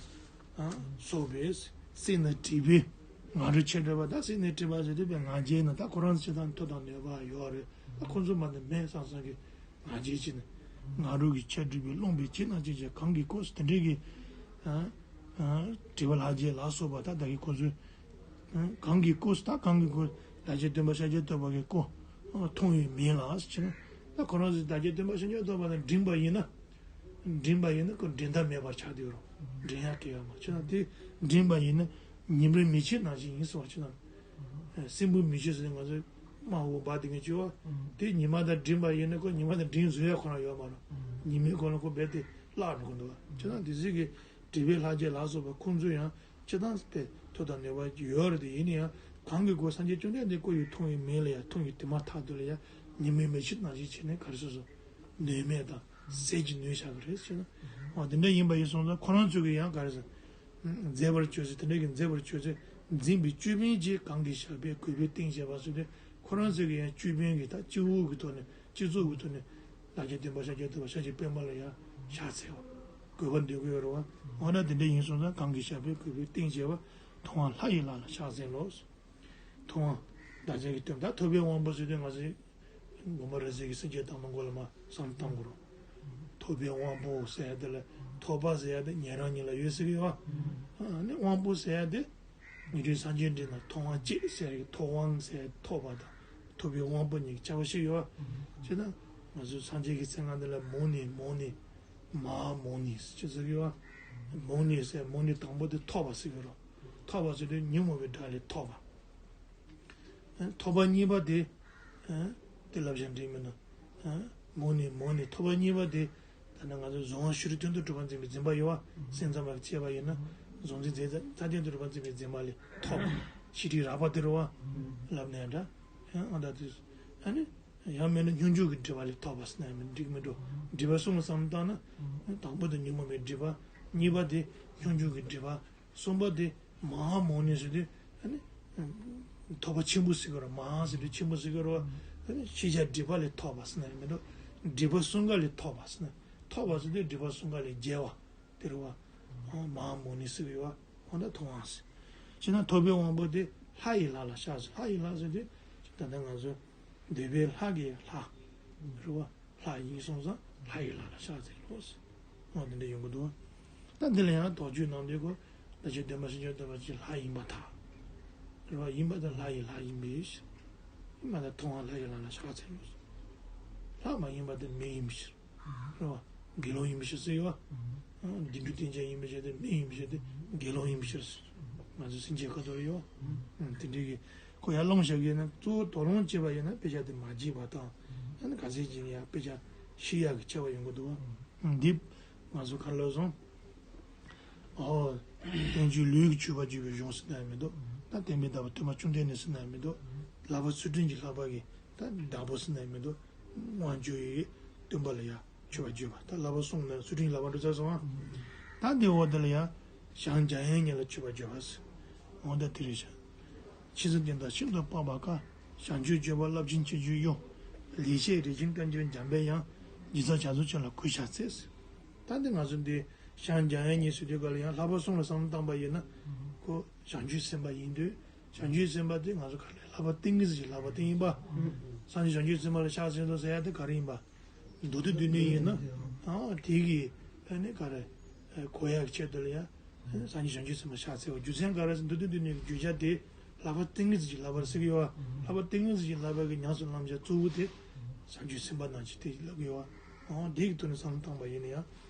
ཨ་སོགས་པའི། སྲིད་ན་བྲིས་པའི། ང་རོ་ཆེ་འགྲོ་བ་ད་སྲིད་ན་བྲིས་པ་ཟེར་དུས་པའི་ང་རྒྱལ་ན་ད་ཁོ་རང་སྤྱིར་བཏང་མཐུ་དང་ནུས་པ་ཡོད་རེད། ད་ཁོ་ཚོ་མ་ནི་མེད་བསམ་བསམ་གི། ང་རྒྱལ་ཅན། ང་རོ་གི་ཆ་སྒྲིབ་པའི་རློན་པའི་ཕྱིར་སྣང་ཅན་གྱི་གང་གི་སྐོར་དེ་འདྲའི་གི། ཨ་ཨ་བྲིས་པ་ལྷ་རྗེ་ལ་སོགས་པ་ད་ད་གི་ཁོ་ཚོས། ཨ་གང་གི་སྐོར་ད་གང་གི་སྐོར་བདག་ཅག་སྟོན་པ་ཤཱཀྱ་ཐུབ་པ་གི་སྐོར། ཨ་མཐོང་བའི་མིང་ལ་ཟེར་ན། ད་ཁོ་རང་ཚོས་བདག་ཅག་སྟོན་པ་ཤཱཀྱ་ཐུབ་པ་ལ་འགྲིམ་པ་ཡིན་ན། འགྲིམ་པ་ཡིན་ན་ཁོ་འགྲན་ཟླ་མེད་པར་ཆགས་བསྡད་རོ། འགྲན་ཡག་གི་ཡོད་མ་ཆོད་ན་དེ་འགྲིམ་པ་ཡིན་ན་ཉི་མའི་མེ་ལྕེ་ནང་བཞིན་ཡིན་ཟེར་བ་ཆོད་ན། སྲིན་པོའི་མེ་ལྕེ་ཟེར་ནས་ང་ཚོས་དམར་པོ་འབར་བསྡད་མཁན་ཅིག་ཡོད་བ། དེ་ཉི་མ་དང་འགྲིམ་པ་ཡིན་ན་ཁོ་ཉི་མ་དང་འགྲིམ་བཟོ་ཡག་ཁོ་རང་ཡོད་མ་རེད། ཉི་མའི་སྒང་ལ་ཁོ་རྦད་དེ་བརླག་འགྲོ་གི་འདུག་བ། ཆོད་ན་དེ་ཚོ་གི་བྲིས་པའི་ལྷ་རྗེ་ལ་སོགས་པ་ཁོང་ཚོ་ཡང་སྤྱིར་བཏང་དེ་མཐུ་དང་ནུས་པ་ཡོད་རེད་དེ། ཡིན་ན་ཡང་གང་གི་སྐོར་སངས་རྒྱས་བཅོམ་ལྡན་འདས་སྐུ་ཡི་མཐོང་བའི་མིང་ལ་ཡང་མཐོང་བའི་དེ་མ་ཐག་ཏུ་ལ་ཡང་ཉི་མའི་མེ་ལྕེ་ནང་བཞིན་བྱས་ནས་ག་རེ་ཟེར་སོང་། ནུས་མེད་དང་ཟིལ་གྱིས་གནོན་བཞག་གི་རེད་ཟེར་ན། འོ་དེ་འདྲ་ཡིན་པ་ཡིན་སོང་ཙང་ཁོ་རང་ཚོ་གི་ཡང་ག་རེ་ཟེར། མཛད་པར་བྱོས་ཚེ། དེ་འདྲ་གི་མཛད་པར་བྱོས་ཚེ། འཛིན་པའི་ཅོད་པན་གྱིས་གང་གི་ཞབས་པད་གུས་པས་བརྟན་བྱེད་པ་ཟེར་ཏེ། ཁོ་རང་ཚོ་གི་ཡང་ཅོད་པན་གྱིས་ད་སྤྱི་བོ་གི་ཐོག་ནས་སྤྱི་གཙུག་གི་ཐོག་ནས་བདག་ཅག་སྟོན་པ་ཤཱཀྱ་ཐུབ་པ་ཤཱཀྱའི་པདྨ་ལ་ཡང་ཕྱག་འཚལ་བ། གུས་པ་འདུད་ཀྱི་ཡོད་རེད་བ། འོ་ན་དེ་འདྲ་ཡིན་སོང་ཙང་གང་གི་ཞབས་པད་གུས་པས་བརྟན་བྱེད་པ། ཐུབ་དབང་ལྷ་ཡི་ལྷ་ལ་ཕྱག་འཚལ་ལོ། ཐུབ་དབང་། བདག་ཅག་གི་སྟོན་པ་ད་ཐུབ་པའི་དབང་པོ་ཟེར་དུས་ང་ཚོས་མགོན་པོ་རིག་འཛིན་གྱི་སེམས་བསྐྱེད་དང་པོ་མགོ་ལ་མ་བསམ་བློ་བཏང་དགོས་རེད། ཐུབ་པའི་དབང་པོ་ཟེར་ཡ་དེ་ལ་ཐུབ་པ་ཟེར་ཡ་དེ་ཉན་རང་ཉིད་ལ་ཡོད་ཟེར་གི་ཡོད་བ། ཨ་ནི་དབང་པོ་ཟེར་ཡ་དེ་ཉན་ཐོས་སངས་རྒྱས་འདྲི་ན་ཐུབ་དབང་སྐྱེས་ཟེར་གི། ཐུབ་དབང་ཟེར་ཐུབ་པ་དང་ཐུབ་པའི་དབང་པོ་གཉིས་ཀྱི་ཁྱད་པར་ཞིག་ཡོད་བ། བྱས་ན་ང་ཚོའི་སངས་རྒྱས་ཀྱི་མཚན་སྔགས་འདི་ལ་མུ་ནེ་མུ་ནེ་མ་ཧཱ་མུ་ནེ་ཟེར་གྱི་ཟེར་གི་ཡོད་བ། མུ་ནེ་ཟེར་མུ་ནེ་དང་པོ་དེ་ཐོབ་པ་ཟེར་གི་རེད། ཐོབ་པ་ཟེར་དུས་ཉོན་མོངས་པའི་དགྲ་ལས་ཐོབ་པ། ཐོབ་པ་གཉིས་པ་དེ། དེ་ལབ་བཞག་འགྲིག་མིན་ནོ། མུ་ནེ་མུ་ནེ་ཐོབ་པ་གཉིས་པ་དེ། ད་ནི་ང་ཚོ་གཟུངས་དབང་ཤེས་རིག་དོན་དུ་གྲུབ་པར་འཛིན་པའི་འཛིན་པ་ཡོད་བ། སེམས་ཙམ་པ་བྱས་པ་ཡིན་ན། གཟུངས་འཛིན་རྫས་རྩ་ལྡན་དུ་གྲུབ་པར་འཛིན་པའི་འཛིན་པ་ལས་ཐོབ། ཤེས་རིག་རགས་པ་དེ་རེད་བ། ལབ་ནས་འདྲ། ཨ་ད་དེ། ཨ་ནི། ཡང་མིན་ན་སྙོམས་འཇུག་གི་སྒྲིབ་པ་ལས་ཐོབ་པ་ཟེར་ན་ཡང་འགྲིག་མི་འགྲོ། སྒྲིབ་པ་གསུམ་བསམ་བཏང་ན། དང་པོ་དེ་ཉོན་མོངས་པའི་སྒྲིབ་པ། གཉིས་པ་དེ་སྙོམས་འཇུག་གི་སྒྲིབ་པ། གསུམ་པ་དེ་མ་ཧཱ་མུ་ནེ་ཟེར་དུས། ཨ་ནི། ཐོབ་པ་ཆེན་པོ་ཟེར་གི་རེད། མ་ཧཱ་ཟེར་དུས་ཆེན་པོ་ཟེར་གི་རེད། ཨ་ནི་ཤེས་བྱ་སྒྲིབ་པ་ལས་ཐོབ་པ་ཟེར་ན་ཡང་མི་འགྲོ། སྒྲིབ་པ་གསུམ་ཀ་ལས་ཐོབ་པ་ཟེར་ན། ཐོབ་པ་ཟེར་དུས་སྒྲིབ་པ་གསུམ་ཀ་ལས་རྒྱལ་བ་དེ་རེད་བ། མ་ཧཱ་མུ་ནེ་ཟེར་གི་ཡོད་བ། འོ་ན་ཐུབ་དབང་ཟེར། བྱས་ན་ཐུབ་པའི་དབང་པོ་དེ་ལྷ་ཡི་ལྷ་ལ་ཕྱག་འཚལ། ལྷ་ཡི་ལྷ་ཟེར་དུས་ད་ལྟ་ང་ཚོ་འདོད་པའི་ལྷ་གི་ལྷ་རེད་བ། ལྷ་ཡིན་སོང་ཙང་ལྷ་ཡི་ལྷ་ལ་ཕྱག་འཚལ་ལོ་ཟེར། འོ་དེ་འདྲ་ཡོང་གི་འདུག་ད་འདི་ལ་ཡང་དོགས་གཅོད་གནང་དུས་ཁོ་བདག་ཅག་སྟོན་པ་ཤཱཀྱ་ཐུབ་པ་ཅིག་ལྷ་ཡིན་པར་ཐལ། རེད་བ། ཡིན་པར་ཐལ། ལྷ་ཡི་ལྷ་ཡིན་པའི་ཕྱིར། ཡིན་པར་ཐལ། ཐུབ་དབང་ལྷ་ཡི་ལྷ་ལ་ཕྱག་འཚལ་ལོ་ཟེར། ལྷ་མ་ཡིན་པར་ཐལ། མི་ཡིན་པའི་ཕྱིར། རེད་བ། དགེ་སློང་ཡིན་པའི་ཕྱིར་ཟེར་ཡོད་བ། ཨ་དགེ་འདུན་ཏིང་འཛིན་ཡིན་པའི་ཕྱིར་ཏེ། མི་ཡིན་པའི་ཕྱིར་ཏེ། དགེ་སློང་ཡིན་པའི་ཕྱིར་ཟེར། ང་ཚོ་སེམས་བསྐྱེད་ཁ་ཐོར་ཡོད་བ། ཨ་དེ་འདྲའི་གི་ཁོ་ཡར་ལོངས་བཞག་གི་ཡིན་ན། གཙོ་བོ་དོགས་སློང་བྱས་པ་ཡིན་ན་དཔེ་ཆ་དེ་མ་བརྗེད་པ་དང་། ཨ་ནི་ག་ཚད་ཅིག་ཡང་དཔེ་ཆ་ཤེས་ཡག་གི་ཆེ་བ་ཡོང་གི་འདུག་བ། ཨ་འདི་ང་ཚོ་ག་ལབ་སོང་། ཨོ། བསྟན་བཅོས་ལུས་ཀྱི་མཆོད་པ་བརྗོད་པའི་གཞུང་ཟེར་ན་ཡང་མི་འདུག་ད་བསྟན་པའི་བདག་པོ་སྟོན་པ་བཅོམ་ལྡན་འདས་ཟེར་ན་མི་འདུག་ལྷག་པ་ཚུལ་ཁྲིམས་ཀྱི་བསླབ་པ་གི་ད་བདག་པོ་ཟེར་ན་མི་འདུག་དབང་བསྒྱུར་བའི་སྟོན་པ་ལ་ཡང་མཆོད་པ་བརྗོད་པ། ད་བསླབ་པ་གསུམ་ནི་ཚུལ་ཁྲིམས་ཀྱི་བསླབ་པ་འགྲོ་ཚར་སོང་ཨ། ད་དེའི་འོག་དེ་ལ་ཡང་བྱམས་བྱམས་ཡན་གཉིས་ལ་མཆོད་པ་བརྗོད་པ་ཟེར། འོ་ད་དེ་རེད་ཤག་མཁྱེན་བརྩེ་བསྟན་དང་ཤིན་ཏུ་འཕགས་པ་དཀའ། བྱང་ཆུབ་སྤྱོད་པ་རླབས་ཆེན་ཁྱད་ཆོས་གཡོ། ལེགས་བཤད་རིན་ཆེན་དཀར་འགྱུར་འཇམ་པའི་དབྱངས། འཇིགས་ཚོགས་བྱ་རྫོགས་ཆོས་ལ་གུས་ཕྱག་འཚལ་ཟེར། ད་འདི་ང་ཚོ་འདི་བྱམས་བྱམས་ཡན་གཉིས་ཟེར་དུས་ག་ལ་ཡང་བསླབ་པ་གསུམ་ལ་བསམ་བློ་བཏང་པ་ཡིན་ན། ཁོ་བྱང་ཆུབ་སེམས་དཔའ་ཡིན་དུས། བྱང་ཆུབ་སེམས་དཔའ་དེ་ང་ཚོ་ག་ལ་བསླབ་པ་ཏིང་ངེ་འཛིན་གྱི་བསླབ་པ་དེ་ཡིན་པ། སངས་རྒྱས་བྱང་ཆུབ་སེམས་དཔའ་ལ་ཕྱག་འཚལ་དོ་ཟེར་ཡ་དེ་ག་རེ་ཡིན་པ། མདོ་སྡེ་སྡེ་སྣོད་ཡིན་ན། ཨ་དེ་གི་ཨ་ནི་ག་རེ་གོ་ཡག་ཆེད་དུ་ལ་ཡང་སངས་རྒྱས་བྱང་ཆུབ་སེམས་དཔའ་ཕྱག་འཚལ་བ། རྒྱུ་མཚན་ག་རེ་ཟེར་མདོ་སྡེ་སྡེ་སྣོད་ཀྱི་བརྗོད་བྱ་དེ་བསླབ་པ་ཏིང་ངེ་འཛིན་གྱི་བསླབ་པར་ཟེར་གི་ཡོད་པ། བསླབ་པ་ཏིང་ངེ་འཛིན་གྱི་བསླབ་པ་གི་ཉམས་སུ་བླང་བྱ་གཙོ་བོ་དེ་བྱང་ཆུབ་སེམས་དཔའ་རྣམས་ཀྱི་དེ་ལབ་གི་ཡོད་པ། ཨོ་དེ་གི་ཐོག་ནས་བསམ་བློ་བཏང་པ་ཡིན་ན་ཡང་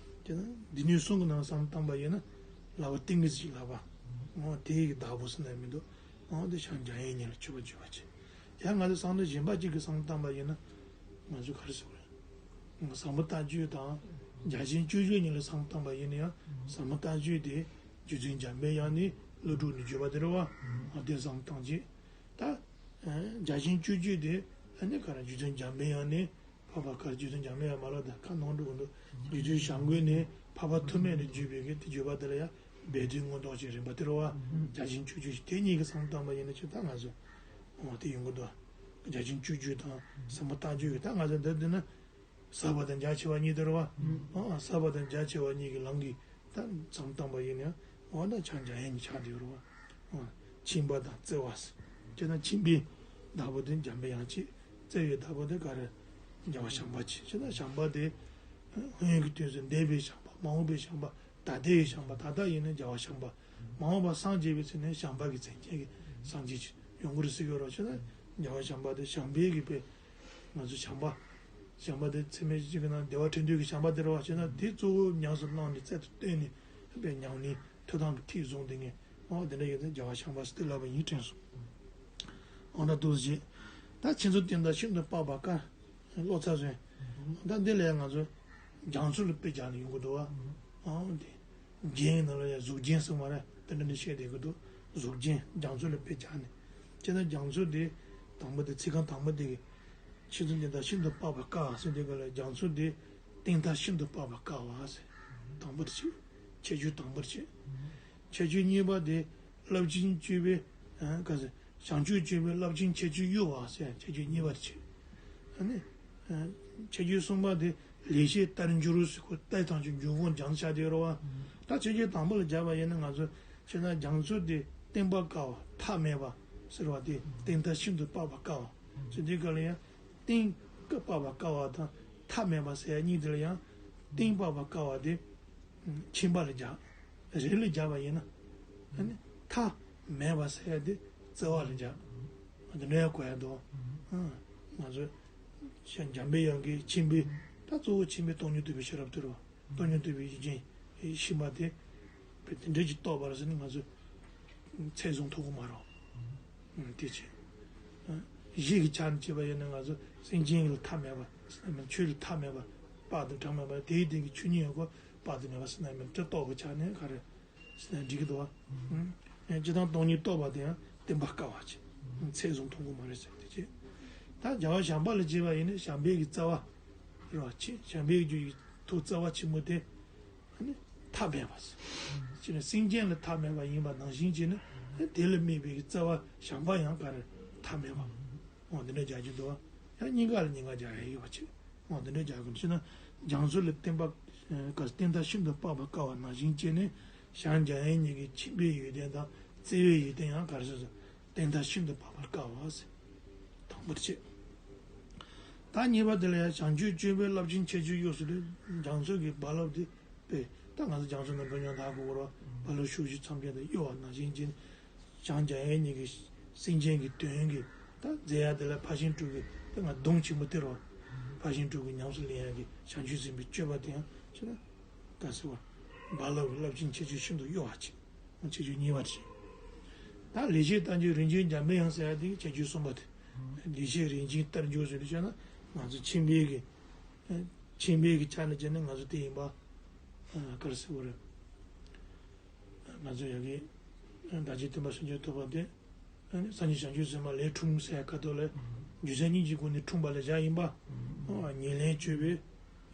དེ་ན་སྡེ་སྣོད་གསུམ་གྱི་ནང་བསམ་བློ་བཏང་པ་ཡིན་ན་བསླབ་པ་ཏིང་ངེ་འཛིན་གྱི་བསླབ་པ། ཨོ་དེ་གི་བདག་པོ་ཟེར་ན་མི་འདུག་ཨོ་དེ་བྱམས་བྱམས་ཡན་གཉིས་ལ་མཆོད་པ་བརྗོད་པ་བྱེད། ཡང་ང་ཚོ་བསམ་བློ་གཞན་པ་གཅིག་གི་བསམ་བློ་བཏང་པ་ཡིན་ན། ང་ཚོ་ག་རེ་ཟེར་དགོས་རེད། ཟབ་མོ་ལྟ་སྤྱོད་དང་རྒྱ་ཆེན་སྤྱོད་འཇུག་གཉིས་ལ་བསམ་བློ་བཏང་པ་ཡིན་ན་ཡང་ཟབ་མོ་ལྟ་སྤྱོད་དེ་རྗེ་བཙུན་འཇམ་པའི་དབྱངས་ནས་ཀླུ་སྒྲུབ་ནས་བརྗོད་པ་དེ་རེད་པ། ཨ་དེ་བསམ་བློ་བཏང་རྗེས། ད་རྒྱ་ཆེན་སྤྱོད་འཇུག་དེ་ཨ་ནི་ག་རེ་རྗེ་བཙུན་འཇམ་པའི་དབྱངས་ནས་འཕགས་པ་ག་རེ་རྗེ་བཙུན་འཇམ་པའི་དབྱངས་མ་ལབ་ད་ཁ་ནང་འགྲོ་གི་འདུག་རྗེ་བཙུན་བྱམས་མགོན་ནས་འཕགས་པ་ཐོགས་མེད་ནས་བརྗོད་པའི་གི་དེ་བརྗོད་པ་དེ་ལ་ཡང་སྦས་དོན་མངོན་རྟོགས་ཀྱི་རིམ་པ་དེ་རེད་པ། རྒྱ་ཆེན་སྤྱོད་འཇུག་དེ་གཉིས་ཀྱི་བསམ་བློ་བཏང་པ་ཡིན་ན་ཅི་ད་ང་ཚོ་འོ་དེ་ཡོང་གི་འདུག་རྒྱ་ཆེན་སྤྱོད་འཇུག་དང་ཟབ་མོ་ལྟ་སྤྱོད་ཀྱི་ད་ང་ཚོ་འདི་འདི་ནི་ཟབ་པ་དང་རྒྱ་ཆེ་བ་གཉིས་དེ་རེད་པ། ཨ་ཟབ་པ་དང་རྒྱ་ཆེ་བ་གཉིས་ཀྱི་ལམ་གྱི་ད་མཚམས་བཏང་པ་ཡིན་ན་ཡང་འོ་ན་བྱམས་བྱམས་ཡན་གཉིས་ཆགས་བསྡད་ཡོད་རེད་པ། ཨ་མཁྱེན་པ་དང་བརྩེ་བ་ཟེར། བྱས་ན་མཁྱེན་པའི་བདག་པོ་དེ་འཇམ་པའི་དབྱངས་བྱས། བརྩེ་བའི་བདག་པོ་དེ་ག་རེ་རྒྱལ་བ་བྱམས་པ་བྱས། བྱས་ན་བྱམས་པ་དེ་སྔོན་གྱི་དུས་སུ་འདས་པའི་བྱམས་པ། མ་འོངས་པའི་བྱམས་པ། ད་ལྟའི་བྱམས་པ། ད་ལྟ་ཡིན་ན་རྒྱལ་བ་བྱམས་པ། མ་འོངས་པ་སངས་རྒྱས་པའི་ཚེ་ནས་བྱམས་པ་གི་མཚན་ཅན་གྱི་སངས་རྒྱས་ཀྱི་ཡོང་གི་རེད་ཟེར་གྱི་ཡོད་རེད་པ། བྱས་ན་རྒྱལ་བ་བྱམས་པ་དེ་བྱམས་པའི་གི་དཔེ། ང་ཚོ་བྱམས་པ། བྱམས་པ་དེ་ཚད་མེད་གཅིག་གི་ནང་བདེ་བ་འཕྲད་འདོད་ཀྱི་བྱམས་པ་དེ་རེད་པ། བྱས་ན་དེ་གཙོ་བོ་ཉམས་སུ་བླངས་ནས་རྩལ་དུ་བཏོན་ནས་དཔེ་ཉམས་ལེན་ཐོབ་ཐང་གི་ཁྲིད་བཟུང་དེ་ངས་འོ་དེ་འདྲ་ཡོད་ཚེ་རྒྱལ་བ་བྱམས་པ་ཟེར་དེ་ལབ་པ་ཡིན་དྲན་སོང་། འོ་ན་འདུག་སེ་བྱས། ད་མཁྱེན་བརྩེ་བསྟན་དང་ཤིན་ཏུ་འཕགས་པ་དཀའ། ཀློག་ཚར་སོང་། ད་འདི་ལ་ང་ཚོ་རྒྱ་མཚོ་ལ་དཔེ་སྦྱར་ནས་ཡོང་གི་འདུག་པ། ཨང་དེ། རྒྱན་ནང་ལ་ཡང་གཟུགས་རྒྱན་གསུངས་པ་རེད། དེ་འདྲ་ནས་བཤད་བསྡད་ཀྱི་འདུག་གཟུགས་རྒྱན་རྒྱ་མཚོ་ལ་དཔེ་སྦྱར་ནས། བྱས་ན་རྒྱ་མཚོ་དེ་དང་པོ་དེ་ཚིག་རྐང་དང་པོ་དེ་གི། མཁྱེན་བརྩེ་བསྟན་དང་ཤིན་ཏུ་འཕགས་པ་དཀའ་ཟེར་དེ་ག་ལ་རྒྱ་མཚོ་དེ་བསྟན་དང་ཤིན་ཏུ་འཕགས་པ་དཀའ་བ་ཟེར། དང་པོ་དེ་བྱས། ཁྱད་ཆོས་དང་པོ་དེ་བྱས། ཁྱད་ཆོས་གཉིས་པ་དེ་རླབས་ཆེན་སྤྱོད་པའི། ཨ་ག་ཟེར། བྱང་ཆུབ་སྤྱོད་པའི་རླབས་ཆེན་ཁྱད་ཆོས་གཡོ་བ་ཟེར་ཡང་ཁྱད་ཆོས་གཉིས་པ་དེ་བྱས། ཨ་ནི། ཨ་ཁྱད་ཆོས་གསུམ་པ་དེ་ལེགས་བཤད་ལྟར་འགྱུར་ཟེར། ཁོ་ལྟ་སྟངས་ཀྱི་འགྱུར་ཁུག་སྦྱངས་ཆགས་བསྡད་ཡོད་རེད་པ། ད་ཁྱད་ཆོས་དང་པོ་ལ་སྦྱར་བ་ཡིན་ན་ང་ཚོ་བྱས་ན་རྒྱ་མཚོ་དེ་བསྟན་པ་དཀའ་བ་ཐ་མལ་པ་ཟེར་བ་དེ་བསྟན་དང་ཤིན་ཏུ་འཕགས་པ་དཀའ་བ་ཟེར་དུས་ག་ལ་ཡང་བསྟན་འཕགས་པ་དཀའ་བ་དང་ཐ་མལ་པ་ཟེར་ཡ་གཉིས་དེ་ལ་ཡང་བསྟན་འཕགས་པ་དཀའ་བ་དེ། མཁྱེན་པ་ལ་སྦྱར། རེ་ལ་སྦྱར་བ་ཡིན་ན། ཨ་ནི་ཐ་མལ་པ་ཟེར་ཡ་དེ་བརྩེ་བ་ལ་སྦྱར། འདི་འདྲ་ཡང་གོ་ཡ་འདུག་ཨ་ང་ཚོ་ཞང་འཇམ་པའི་དབྱངས་ཀྱིས་མཁྱེན་པའི་ད་གཙོ་བོ་མཁྱེན་པའི་སྟོང་ཉིད་རྟོགས་པའི་ཤེས་རབ་ཏུ་རོ། སྟོང་ཉིད་རྟོགས་པའི་ཡུལ་ཅན་ཤེས་པ་དེ། དཔེ་དེ་འདྲ་ཅིག་རྟོགས་པ་རེད་ཟེར་ནས་ང་ཚོ་ཚད་བཟུང་ཐུབ་ཀྱི་མ་རེད། དེ་བྱས། གཞི་གི་ཆ་ནས་བྱས་པ་ཡིན་ན་ང་ཚོ་སེམས་ཅན་ལ་ཐ་མལ་པ་ཟེར་ན་མིན། ཆོས་ལ་ཐ་མལ་པ། དཔག་ཏུ་གྲངས་མེད་པ་དེའི་སྟེང་གི་ཆོས་ཉིད་ཡོད་གོ། དཔག་ཏུ་མེད་པ་ཟེར་ན་མིན། དེ་རྟོགས་པའི་ཆ་ནས་ག་རེ་ཟེར་ན་འགྲིག་གི་འདུག་བ། སྤྱིར་བཏང་སྟོང་ཉིད་རྟོགས་པ་དེ་ཡང་བསྟན་པ་དཀའ་བ་བྱས། ཚད་བཟུང་ཐུབ་ཀྱི་མ་རེད་ཟེར་དེ་བྱས། ད་རྒྱལ་བ་བྱམས་པ་ལ་བྱས་པ་ཡིན་ན་བྱམས་པའི་གི་རྩ་བ་རེད་བ། ཆེ་བྱམས་པའི་རྒྱུ་ཡི་ཐུགས་རྩ་བ་ཆེན་པོ་དེ། ཨ་ནི་ཐ་མལ་པ་ཟེར། ཅེས་ནི་སེམས་ཅན་ལ་ཐ་མལ་པ་ཡིན་པ་ནང་བཞིན་བྱས་ནས་དེ་ལ་དམིགས་པའི་རྩ་བ་བྱམས་པ་ཡང་ག་རེ་ཐ་མལ་པ། འོ་འདི་འདྲ་སྦྱར་རྒྱུ་འདུག་བ། ཡང་གཉིས་ཀ་ལ་གཉིས་ཀ་སྦྱར་ཡ་ཡོད་པ་ཅིག་འོ་འདི་འདྲ་སྦྱར་དགོས་ཅེ་ན། རྒྱ་མཚོ་ལ་བསྟན་པ། ཨ་ག་བསྟན་དང་ཤིན་ཏུ་འཕགས་པ་དཀའ་བ་ནང་བཞིན་བྱས་ནས་བྱམས་བྱམས་ཡན་གཉིས་ཀྱི་མཁྱེན་པའི་ཡོན་ཏན་དང་བརྩེ་བའི་ཡོན་ཏན་ཡང་ག་རེ་ཟེར་ཟེར། བསྟན་དང་ཤིན་ཏུ་འཕགས་པ་དཀའ་བ་ཟེར། དང་པོར་བྱས། ད་གཉིས་པ་དེ་ལ་ཡང་བྱང་ཆུབ་སྤྱོད་པའི་རླབས་ཆེན་ཁྱད་ཆོས་གཡོ་ཟེར་དུས་རྒྱ་མཚོ་གི་རྦ་རླབས་དེ་དཔེ། ད་ང་ཚོ་རྒྱ་མཚོ་ནང་འགྲོ་མྱོང་ད་གོ་གོ་རོ། རྦ་རླབས་ཤུགས་ཆེ་མཚམས་བརྒྱད་དུ་གཡོ་བ་ནང་བཞིན་བྱས། བྱང་བྱམས་ཡན་གཉིས་ཀྱི་སེམས་ཅན་གྱི་དོན་གྱི་ད་མཛད་ཡ་དེ་ལ་ཕར་ཕྱིན་དྲུག་གི་དེ་ང་གདུང་ཆེན་པོ་དེ་རོ། ཕར་ཕྱིན་དྲུག་གི་ཉམས་སུ་ལེན་ཡ་གི་བྱང་ཆུབ་སེམས་དཔའི་སྤྱོད་པ་དེ་ཡང་ཅི་ན། ག་ཟེར་བ། རྦ་རླབས་ཀྱི་རླབས་ཆེན་ཁྱད་ཆོས་ཤིན་ཏུ་གཡོ་བ་ཅིག་ཁྱད་ཆོས་གཉིས་པ་རེད། ད་ལེགས་བཤད་ལྟར་འགྱུར་རིན་ཆེན་འཇམ་པའི་དབྱངས་ཟེར་ཡ་དེ་ཁྱད་ཆོས་གསུམ་པ་དེ། ལེགས་བཤད་རིན་ཆེན་ལྟར་འགྱུར་ཟེར་དུས་བྱས་ན་ང་ཚོ་མཁྱེན་པའི་གི། མཁྱེན་པའི་གི་ཆ་ནས་བྱས་ན་ང་ཚོ་དེ་ཡིན་པ། ག་རེ་ཟེར་བ་རེད། ང་ཚོ་ཡ་གི། བདག་ཅག་སྟོན་པ་སངས་རྒྱས་ཐོབ་པ་དེ། སངས་རྒྱས་བྱང་ཆུབ་སེམས་དཔའ་ལས་འཁྲུངས་ཟེར་ཁ་ཐོག་ལ་རྒྱུ་མཚན་གཉིས་ཀྱི་སྒོ་ནས་འཁྲུངས་པ་ལ་བཞག་ཡིན་པ། ཉེར་ལེན་བཅོས་པའི་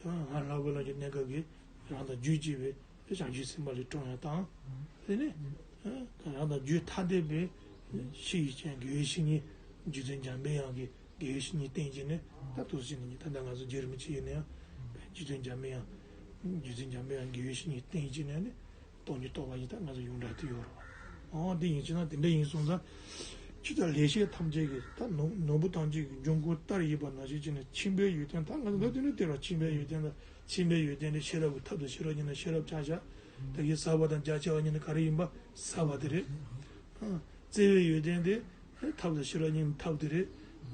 ལྷག་པའི་ལམ་གྱི་གནས་སྐབས་ཀྱི་རང་དང་རྒྱུད་གཅིག་པའི་བྱང་ཆུབ་སེམས་དཔའ་ལས་འཁྲུངས་ཡང་དང་། དེ་ནས་རང་དང་རྒྱུད་ཐ་དད་པའི་ཕྱི་ཡི་སྤྱན་དགེ་བའི་བཤེས་གཉེན་རྗེ་བཙུན་འཇམ་པའི་དབྱངས་ཀྱི་དགེ་བའི་བཤེས་གཉེན་བསྟེན་བྱས་ནས། ད་དུ་ཟིན་ནས་ད་ལྟ་ང་ཚོ་རྗེ་རིན་པོ་ཆེ་ཡིན་ན་ཡང་རྗེ་བཙུན་འཇམ་པའི་དབྱངས་རྗེ་བཙུན་འཇམ་པའི་དབྱངས་དགེ་བའི་བཤེས་གཉེན་བསྟེན་བྱས་ནས་ནི། སྟོང་ཉིད་རྟོགས་པ་ཡིན་ད་ང་ཚོ་ཡོངས་གྲགས་དེ་ཡོད་རེད་བ། འོ་དེ་ཡིན་ཕྱིན་ན་དེ་འདྲ་ཡིན་སོང་ཙང་། ཇི་ལྟར་ལེགས་བཤད་ཐམས་ཅད་ཀྱི་ད་ནོར་ནོར་བུ་ཐམས་ཅད་ཀྱི་འབྱུང་ཁུངས་ལྟར་ཡིན་པ་ནང་བཞིན་བྱས་ནས་ཁྱིམ་པའི་ཡོན་ཏན་ད་ང་ཚོ་ལ་དེ་ནི་དེ་ར་ཁྱིམ་པའི་ཡོན་ཏན་ད་ཁྱིམ་པའི་ཡོན་ཏན་དེ་ཤེས་རབ་ཀྱི་ཐབས་དང་ཤེས་རབ་ཡིན་ན་ཤེས་རབ་ཆགས་ཤག་ད་གིན་ཟབ་པ་དང་རྒྱ་ཆེ་བ་གཉིས་ནི་ག་རེ་ཡིན་པ་ཟབ་པ་དེ་རེད། བརྩེ་བའི་ཡོན་ཏན་དེ་ཐབས་དང་ཤེས་རབ་གཉིས་ནི་ཐབས་དེ་རེད།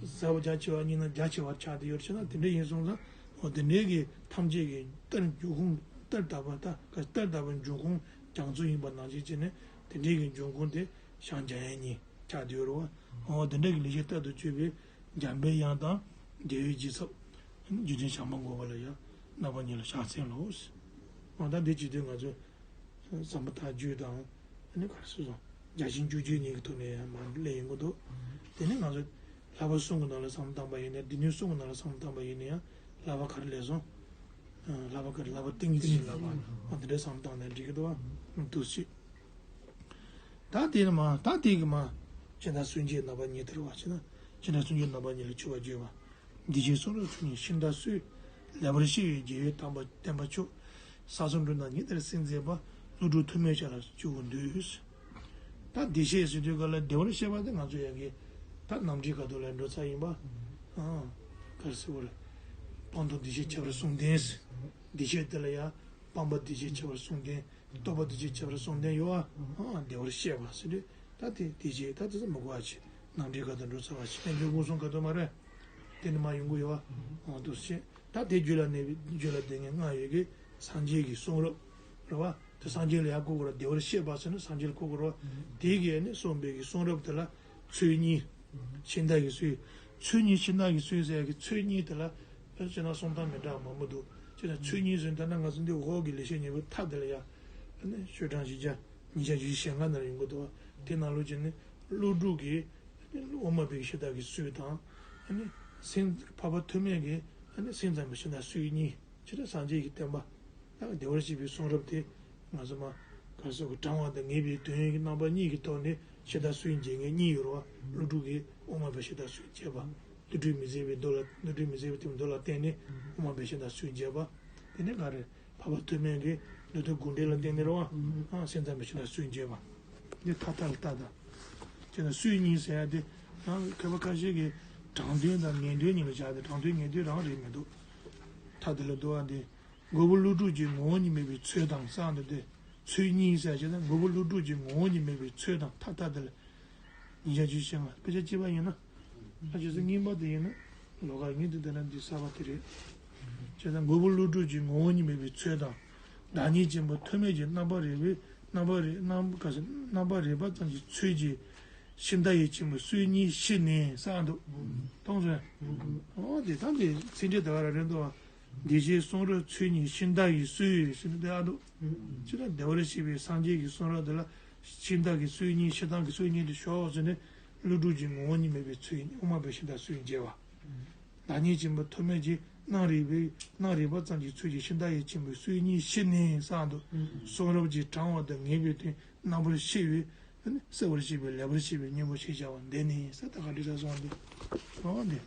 ཟབ་པ་རྒྱ་ཆེ་བ་གཉིས་ནི་རྒྱ་ཆེ་བར་ཆགས་དེ་ཡོད་ཕྱིན་ན་དེ་འདྲ་ཡིན་སོང་ཙང་། འོ་དེ་འདྲའི་གི་ཐམས་ཅད་ཀྱི་ལྟར་འབྱུང་ཁུངས་ལྟར་དག་པ་ད་ག་ལྟར་དག་པའི་འབྱུང་ཁུངས་རྒྱ་མཚོ་ཡིན་པ་ནང་བཞིན་བྱས་ནས་དེ་འདྲའི་གི་འབྱུང་ཁུངས་དེ་ཞང་འཇམ་དབྱངས་ཉིད་ཆགས་བསྡད་ཡོད་རེད་བ། འོ་དེ་འདྲ་གི་ལེགས་བཤད་ལྟར་དུ་བཅོས་པའི་འཇམ་པའི་དབྱངས་དང་རྒྱལ་བའི་རྗེས་ཚབ་རྗེ་བཙུན་བྱམས་པ་མགོན་པོ་ལ་ཡང་རྣམ་པ་གཉིས་ལ་ཕྱག་འཚལ་ལོ། འོ་ད་འདི་བྱེད་དུས་ང་ཚོས་ཟབ་མོ་ཐལ་འགྱུར་དང་ཨ་ནི་ག་རེ་ཟེར་སོང་རྒྱ་ཆེན་བཅུ་གཅིག་གཉིས་ཀྱི་ཐོག་ནས་ཡང་མར་སླེབས་ཡོང་གི་འདུག་དེ་ནི་ང་ཚོ་བསླབ་པ་གསུམ་གྱི་ནང་ལ་བསམ་བློ་བཏང་པ་ཡིན་ན་སྡེ་སྣོད་གསུམ་གྱི་ནང་ལ་བསམ་བློ་བཏང་པ་ཡིན་ན་ཡང་བསླབ་པ་ག་རེ་ལས་སོང་། བསླབ་པ་ག་རེ་བསླབ་པ་ཏིང་ངེ་འཛིན་བསླབ་པ་འདི་འདྲའི་བསམ་བློ་བཏང་ནས་འགྲིག་གི་འདུག་བ། འདུག་སེ། ད་དེ་ནི་མ་ད་དེ་གི་མ་སྤྱན་དྲངས་སུན་འབྱིན་རྣམ་པ་གཉིས་དེར་བ་ཞེ་ན་སྤྱན་དྲངས་སུན་འབྱིན་རྣམ་པ་གཉིས་ལ་མཆོད་པ་བརྗོད་པ། འདི་ཕྱིའི་གསུང་རབ་ཚུལ་གཉིས་ཤིང་རྟ་སྲོད། ལེགས་པར་བཤད་པའི་རྒྱལ་བའི་དམ་པ་བསྟན་པ་མཆོག་ས་གསུམ་འགྲོ་རྣམས་ཉིད་དུ་གསན་མཛད་པ། ཀླུ་སྒྲུབ་ཐོགས་མེད་ཞབས་ལ་སྤྱི་བོར་འདུད། ད་བདེ་གཤེགས་ཟེར་དུས་ག་ལ་བདེ་བར་གཤེགས་པ་དེ་ང་ཚོ་ཡ་གི་ད་རྣམ་འགྲེལ་ཁ་ཐོག་ལ་འགྲོ་ཚར་ཡིན་པ། ཨང་། ག་རེ་ཟེར་བ་རེད། སྤངས་རྟོགས་བདེ་གཤེགས་ཁྱད་པར་གསུམ་ལྡན། བདེ་གཤེགས་དེ་ལ་ཡ་སྤངས་པ་བདེ་གཤེགས་ཁྱད་པར་གསུམ་ལྡན། རྟོགས་པ་བདེ་གཤེགས་ཁྱད་པར་གསུམ་ལྡན་ཡོད་ཨ། ཨང་། བདེ་བར་གཤེགས་པ་ཟེར་དུས་ད་དེ་བདེ་གཤེགས་ད་དེ་ཚོ་མི་གོ་བ་བྱེད། རྣམ་འགྲེལ་ཁ་ཐོག་འགྲོ་ཚར་བ་བྱེད། དཔལ་འབྱོར་སྐུ་གསུང་ག་ཐོག་མ་རེད། དེ་ནི་མ་ཡོང་གི་ཡོད་ཨ། ཨང་། འདུག་སེ། ད་དེ་རྒྱུད་ལ་གནས་པའི་རྒྱུད་ལ་ལྡན་ངེས་ལྔ་ཡོད་ཀྱི་སངས་རྒྱས་ཀྱི་གསུང་རབ་རེད་བ། དེ་སངས་རྒྱས་ལ་ཡང་གོ་དགོས་ར། བདེ་བར་གཤེགས་པ་ཟེར་ན་སངས་རྒྱས་ལ་གོ་དགོས་ར་བ། དེ་གིས་ནི་གསུངས་པའི་གི་གསུང་རབ་དེ་ལ་ཚུལ་གཉིས། ཤིང་རྟ་ཡི་སྲོད། ཚུལ་གཉིས་ཤིང་རྟ་ཡི་སྲོད་ཟེར་ཡ་གི་ཚུལ་གཉིས་དེ་ལ་ཕལ་ཆེར་ན་གསུང་སྟངས་མི་འདྲ་མང་པོ་འདུག་ཅེ་ན་ཚུལ་གཉིས་ཟེར་ན་ད་ནང་ང་ཚོ་འདི་འོག་གི་ལེགས་བཤད་སྙིང་པོའི་མཐའ་དེ་ལ་ཡ། ཨ་ནི་ཤོག་གྲངས་བཞི་བརྒྱ་ཉིས་བརྒྱ་བཞི་བཅུ་ཞེ་ལྔ་ན་ཡོང་གི་འདུག་བ། དེ་ནང་ལོགས་ཀྱི་ནི་ཀླུ་སྒྲུབ་ཀྱི་དབུ་མ་པའི་ཤིང་རྟ་གི་སྲོད་དང་། ཨ་ནི་སེམས་འཕགས་པ་ཐོགས་མེད་ཀྱི་ཨ་ནི་སེམས་ཙམ་པའི་ཤིང་རྟ་སྲོད་གཉིས་ཅེ་ན་སངས་རྒྱས་ཀྱི་བསྟན་པ། ད་བདེ་བར་གཤེགས་པའི་གསུང་རབ་དེ་ང་ཚོ་མ་ག་རེ་ཟེར་དགོས། དྲང་བ་དང་ངེས་པའི་དོན་གྱི་རྣམ་པ་གཉིས་ཀྱི་ཐོག་ནས་ཤིང་རྟ་སྲོད་འབྱེད་མཁན་གཉིས་ཡོད་རེད་བ། ཀླུ་སྒྲུབ་ཀྱི་དབུ་མ་པའི་ཤིང་རྟ་སྲོད་འབྱེད་པ། བློ་གྲོས་མི་ཟད་པའི་མདོ་ལ་བློ་གྲོས་མི་ཟད་པའི་དེ་མདོ་ལ་བརྟེན་ནས་དབུ་མ་པའི་ཤིང་རྟ་སྲོད་འབྱེད་པ། དེ་ནས་ག་རེ་འཕགས་པ་ཐོགས་མེད་ཀྱི་མདོ་སྡེ་དགོངས་འགྲེལ་ལ་བརྟེན་ནས་རེད་བ། ཨ་སེམས་ཙམ་པའི་ཤིང་རྟ་སྲོད་འབྱེད་པ། འདི་ཐ་ཐ་ལ་ལྟ་དང་། ཅེ་ན་སྲོད་གཉིས་ཟེར་ཡ་དེ་ཡང་མཁས་པ་ཁ་ཤས་ཀྱིས་དྲང་དོན་དང་ངེས་དོན་གཉིས་ལ་བཞག་སྟེ་དྲང་དོན་ངེས་དོན་རང་རེད་མི་འདུག་ཐ་དེ་ལ་འདུག་ཨ་དེ། མགོན་པོ་ཀླུ་སྒྲུབ་ཀྱི་ངོ་བོ་ཉིད་མེད་པའི་ཚུལ་དང་གསུངས་འདུག་སྟེ། ཚུལ་གཉིས་ཟེར་བྱས་ན་མགོན་པོ་ཀླུ་སྒྲུབ་ཀྱི་ངོ་བོ་ཉིད་མེད་པའི་ཚུལ་དང་ཐ་ཐ་དེ་ལ། ཉིན་ཞག་བཅུ་ཞེ་ལྔ་དཔེ་ཆ་གཅིག་པ་ཡིན་ན། ཨ་ཇོ་སི་རྙིང་པ་དེ་ཡིན་ན། ལོ་ག་ཡིན་དུ་དེ་ན་འདི་གསར་པ་དེ་རེད། བྱས་ཙང་མགོན་པོ་ཀླུ་སྒྲུབ་ཀྱི་ངོ་བོ་ཉིད་མེད་པའི་ཚུལ་དང་། བདག་ཉིད་ཆེན་པོ་ཐོགས་མེད་ཀྱི་རྣམ་པར་རིག་པའི་རྣམ་པར་རིག་རྣམ་ག་ས་རྣམ་པར་རིག་པ་ཙམ་གྱི་ཚུལ་གྱིས། ཤིང་རྟ་ཡི་ཆེན་པོ་སྲོད་གཉིས་ཤི་ནས་གསུངས་འདུག་མཐོང་སོང་། ཨོ་དེ་ད་འདི་ཚིག་འགྲེལ་དེ་ག་རང་རེད་འདུག་བ། འདི་ཕྱིའི་གསུང་རབ་ཚུལ་གཉིས་ཤིང་རྟ་ཡི་སྲོད་ཟེར་ནས་བསྡད་ཨ་འདུག་ཅེ་ན་བདེ་བར་གཤེགས་པའི་སངས་རྒྱས་ཀྱི་གསུང་རབ་འདི་ལ་ཤིང་རྟ་གི་སྲོད་གཉིས་ཤི་སྟངས་ཀྱི་སྲོད་གཉིས་དེ་ཤོག་ཟེར་ནས་ཀླུ་སྒྲུབ་ཀྱི་ངོ་བོ་ཉིད་མེད་པའི་ཚུལ་དབུ་མ་པའི་ཤིང་རྟ་སྲོད་འབྱེད་པ། བདག་ཉིད་ཆེན་པོ་ཐོགས་མེད་ཀྱི་རྣམ་རིག་པའི་རྣམ་རིག་པ་ཙམ་གྱི་ཚུལ་གྱིས་ཤིང་རྟ་ཡི་ཆེན་པོའི་སྲོད་གཉིས་ཤི་ནས་གསུངས་འདུག་གསུང་རབ་ཀྱི་དྲང་བ་དང་ངེས་པའི་དོན་རྣམ་པར་ཤེས་པའི་གསལ་བར་ཤེས་པའི་ལེགས་པར་ཤེས་པའི་སྙིང་པོ་ཞེས་བྱ་བ་འདི་ནི་ས་ད་ག་འདྲི་ས་སོང་འདི་ཨོ་འདི།